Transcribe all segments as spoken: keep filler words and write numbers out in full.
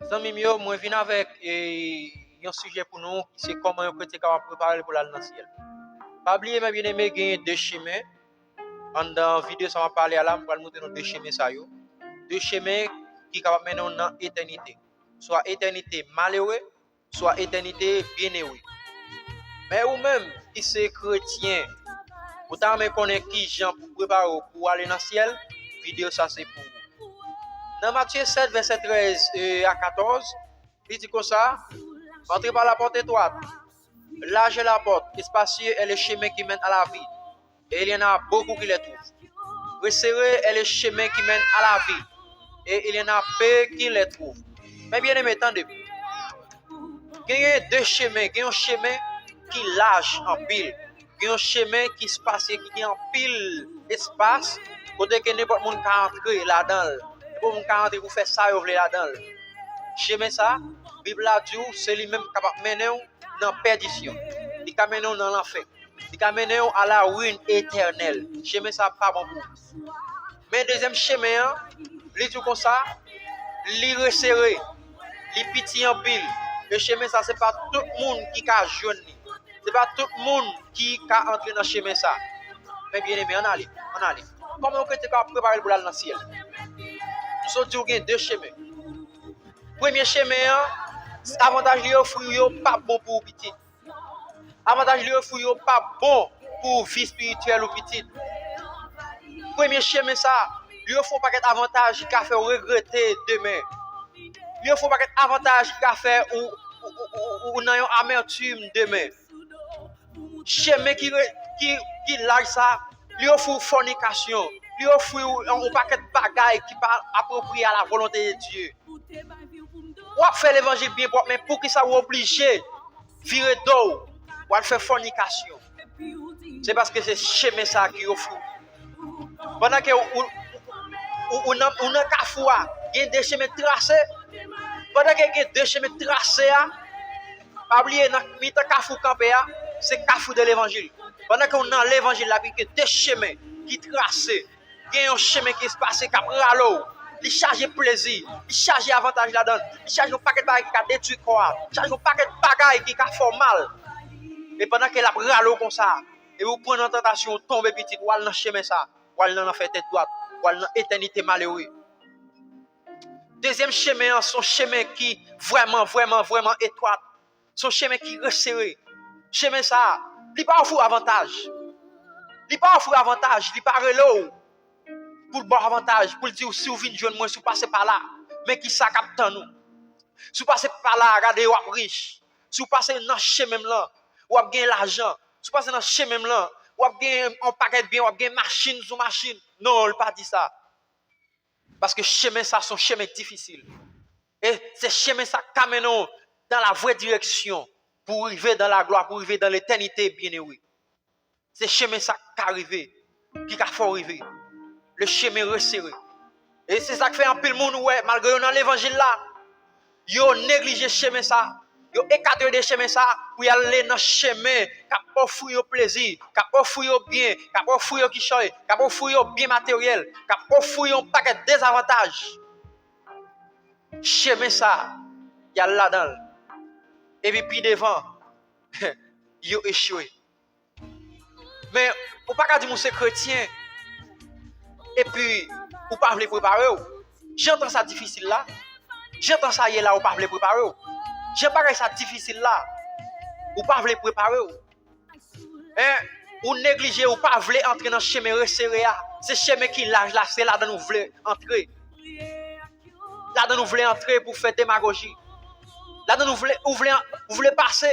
Zanmi m yo, mwen vin avèk e, yon sijè pou nou, ki se kòman yon kretyen kapab prepare l pou l al nan syèl. Pa bliye, mè byeneme, genyen de chemen. Anndan videyo sa m ap pale a la, m pral montre nou de chemen sa yo. De chemen ki kapab mennen w nan etènite. Swa etènite malere, swa etènite byennere. Men ou menm ki se kretyen, ou ta renmen konnen kijan pou prepare w pou w ale nan syèl, videyo sa se pou ou. Nan Matye sèt, vèsè trèz, e, a katòz, li di konsa, Entrez par la porte étroite. Large est la porte, et spacieux est le chemin qui mène à la vie, et il y en a beaucoup qui les trouvent. Resserré est le chemin qui mène à la vie, et il y en a peu qui les trouvent. Mè byeneme, tande. Genyen de chemen, gen yon chemen ki laj anpil, gen yon chemen ki espasye, ki gen anpil espas, kote ke nenpòt moun ka antre ladan l, nenpòt moun ka antre pou fè sa yo vle ladan l. Chemen sa, Bib la di w, se li menm k ap mennen w nan pèdisyon. Li ka mennen w nan lanfè. Li ka mennen w a la ruine éternelle. Chemen sa pa bon pou ou. Men dezyèm chemen an, li di w konsa, li resere, li piti anpil. E chemen sa, se pa tout moun ki ka jwenn li. Se pa tout moun ki ka antre nan chemen sa. Mè byeneme, ann ale, ann ale. Kòman yon kretyen ka prepare l pou l al nan syèl? M sot di w gen de chemen. Premye chemen an, avantaj li ofri w yo pa bon pou ou pitit. Avantaj li ofri w yo pa bon pou vi espirityèl ou pitit. Premye chemen sa, li ofri w yon pakèt avantaj ki ka fè w regrete demen. Li ofri w yon pakèt avantaj ki ka fè ou, ou, ou, ou, ou nan yon amètim demen. Chemen ki, re- ki, ki laj sa, li ofri w fònikasyon. Li ofri w yon, yon pakèt bagay ki pa apwopriye a la volonte de Dye. W ap fè levanjil byen pwòp, men poukisa w oblije vire do w, w al fè fònikasyon? Se paske se chemen sa ki ofri w. Pandan ke ou, ou, ou, ou nan, ou nan kafou a, gen de chemen trase. Pandan ke gen de chemen trase a, pa bliye nan mitan kafou kanpe a, se kafou de levanjil. Pandan ke ou nan levanjil la, gen de chemen ki trase. Gen yon chemen ki espase k ap rale w. Li chaje plezi, li chaje avantaj ladan l, li chaje yon pakèt bagay ki ka detwi kò a, li chaje yon pakèt bagay ki ka fè w mal. E pandan ke l ap rale w konsa, epi ou pran nan tantasyon, ou tonbe pitit, ou al nan chemen sa, ou al nan lanfè tèt dwat, ou al nan etènite malere. Dezyèm chemen an, se yon chemen ki vrèman, vrèman, vrèman etwat. Se yon chemen ki resere. Chemen sa a, li pa ofri w avantaj. Li pa ofri w avantaj, li pa rele w pou l ba w avantaj, pou l di w, si w vin jwenn mwen, si w pase pa la, men kisa k ap tann ou. Si w pase pa la, gade, w ap rich. Si w pase nan chemen m lan, w ap gen lajan. Si w pase nan chemen m lan, w ap gen yon pakèt byen, w ap gen machin sou machin. Non, li pa di sa. Paske chemen sa se yon chemen difisil. E se chemen sa k ka mennen w dans la vraie direction, pou w rive dans la gloire, pou w rive dans l'éternité, byeneme. Se chemen sa k ka rive, ki ka fè w rive. Le chemin resserré. E se sa k fè anpil moun, ou wè, malgre yo nan levanjil la, yo neglije chemen sa. Yo ekate yo de chemen sa pou y ale nan chemen k ap ofri yo plezi, k ap ofri yo byen, k ap ofri yo kichòy, k ap ofri yo byen materyèl, k ap ofri yo yon pakèt dezavantaj. Chemen sa, y al ladan l. Epi pi devan, yo echwe. Men, ou pa ka di m ou se kretyen, epi ou pa vle prepare w. Jan tan sa difisil la, jan tan sa ye la, ou pa vle prepare w. Jan bagay sa difisil la, ou pa vle prepare w. Hein? Ou neglije, ou pa vle antre nan chemen resere a. Se chemen ki laj la, se ladan nou vle antre. Ladan nou vle antre pou fè demagoji. Ladan nou vle, ou vle, ou vle pase.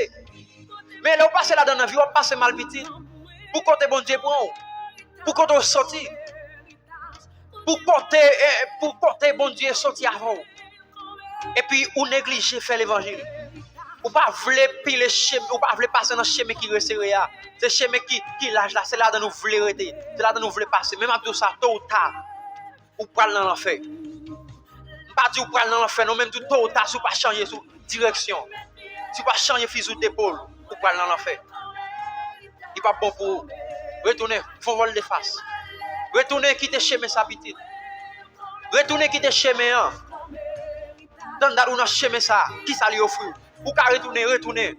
Men lè w pase ladan nan vi, w ap pase mal pitit. Pou kote Bondye pran w? Pou kote w soti? Pou kote, eh, pou kote Bondye soti avè w? Epi ou neglije fè levanjil. Ou pa vle pile chemen, ou pa vle pase nan chemen ki resere a. Se chemen ki, ki laj la, se ladan nou vle rete. Se ladan nou vle pase. Men m ap di w sa, to ou ta, ou pral nan lanfè. M pa di ou pral nan lanfè non, men m di w to ou ta, si w pa chanje sou direksyon, si w pa chanje fizi w de epòl, ou pral nan lanfè. Li p ap bon pou ou. Retounen, fè yon vòl de fas. Retounen kite chemen sa, pitit. Retounen kite chemen an. Tann dat ou nan chemen sa, kisa li ofri w? Ou ka retounen, retounen.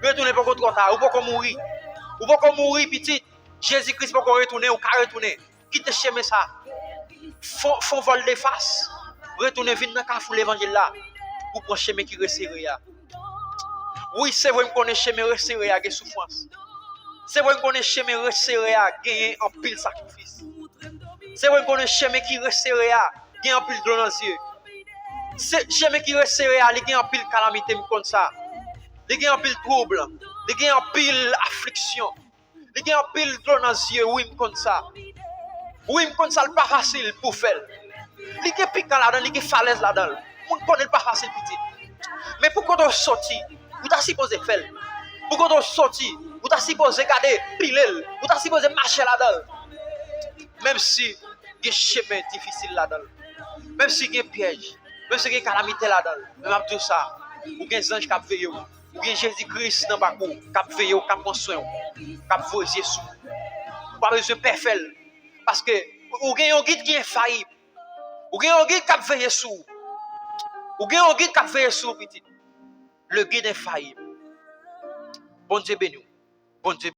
Retounen poko twò ta, ou poko mouri. Ou poko mouri, pitit. Jezi Kris poko retounen, ou ka retounen. Kite chemen sa. Fon, fon vòl de fas. Retounen vin nan kafou levanjil la. Pou pran chemen ki resere a. Wi, se vre m konnen chemen resere a gen soufrans. Se vre m konnen chemen resere a genyen anpil sakrifis. Se vre m konnen chemen ki resere a gen anpil dlo nan zye. Se, chemen ki resere a, li gen anpil kalamite, m konn sa. Li gen anpil twoub. Li gen anpil afliksyon. Li gen anpil dlo nan zye, wi, m konn sa. Wi, m konn sa, l pa fasil pou fè l. Li gen pika ladan l, li gen falèz ladan l. Moun konnen l pa fasil, pitit. Men pou kote w soti, ou ta sipoze fè l. Pou kote w soti, ou ta sipoze gade pile l. Ou ta sipoze mache ladan l. Menm si gen chemen difisil ladan l. Menm si gen pyèj. Menm si gen kalamite ladan l. Men m ap di w sa, ou gen zanj k ap veye w. Ou gen Jezi Kris nan bak ou, k ap veye w, k ap pran swen w, k ap voye zye sou ou. Ou pa bezwen pè fè l. Paske ou gen yon gid ki enfayib. Ou gen yon gid k ap veye sou ou. Ou gen yon gid k ap veye sou ou, pitit. Le guide infayib. Bondye beni w. Bondye